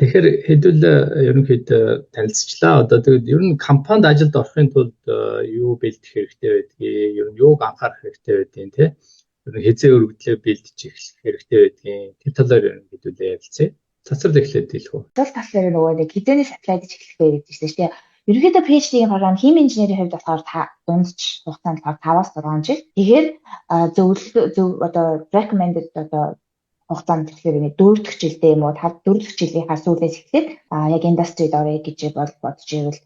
Тэгэхээр хэдүүл ерөнхийдөө танилцчлаа. Одоо тэгээд ер нь компанид ажилд орохын тулд юу бэлдэх хэрэгтэй байдгийг, ер нь юуг анхаарах хэрэгтэй байдгийг, те. Ер нь хэзээ өргөдлөө бэлдэж эхлэх хэрэгтэй байдгийг, тэр талаар ер нь хэдүүлээ ярилцъя. Цацрал эхлээд хэлэх үү? Цацрал талаар нөгөө нэг хэзээнээс apply гэж эхлэх вэ гэдэг чинь шүү дээ. Ерөнхийдөө PhD-ийн програм хими инженерийн хувьд болохоор та дундч хугацаанд болохоор 5-аас 6 жил. Тэгэхээр зөвлөл зөв одоо recommended одоо хугацаанд тэгэхээр нэг 4 дахь жилдээ юм уу 5 4 дахь жилийнхаа сүүлээс эхлээд яг industry-д орё гэж бол бодож ивэл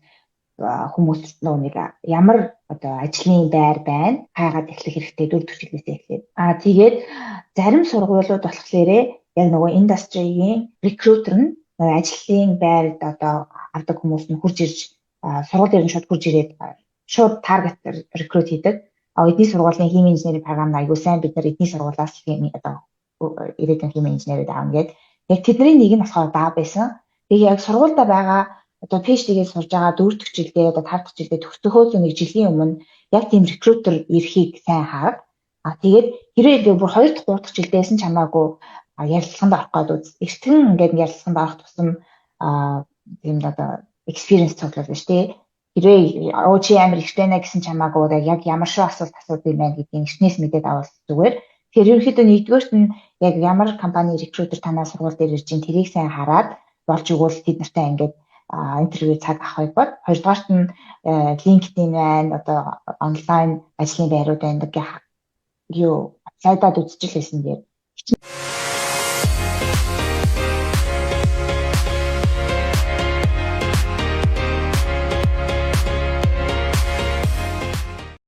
хүмүүс нөгөө нэг ямар одоо ажлын байр байна, хайгаад эхлэх хэрэгтэй 4 дахь жилээс эхлээд. Тэгээд зарим сургуулиуд болохоор яг нөгөө industry-гийн recruiter нь нөгөө ажлын байрд одоо авдаг хүмүүс нь хурж ирж, сургууль дээр нь шууд хурж ирээд шууд target recruit хийдэг. Эдний сургуулийн хими инженерийн програм аягүй сайн, бид нар эдний сургуулиас хими одоо ирээдүйн хими инженерүүд аавна гээд яг тэдний нэг нь болохоор даа байсан. Тэгээ яг сургуультай байгаа одоо PhD-гээ сурж байгаа 4 дахь жилдээ, одоо 5 дахь жилдээ төгсөхөөс нэг жилийн өмнө яг тийм recruiter ирэхийг сайн хараад, тэгээд хэрвээ бүр 2 дахь 3 дахь жилдээс нь ч хамаагүй ярилцлаганд орох гээд үз. Эртхэн ингээд ярилцлаганд орох тусам тийм одоо experience цуглуулна шүү дээ. Хэрвээ оо чи амар ихтэй нэ гэсэн ч хамаагүй яг ямар шүү асуулт асууд юм байна гэдгийг эртнээс мэдээд авал зүгээр. Тэгэхээр ерөнхийдөө нэгдүгээрт нь яг ямар компани recruiter танаа сургууль дээр ирж чинь тэрийг сайн хараад болж өгвөл тэд нартай ингээд интервью цаг авахыг бод. Хоёрдугаарт нь LinkedIn байна, одоо онлайн ажлын байрууд байна гэх юу apply-даад үзчихэл байсан дээр.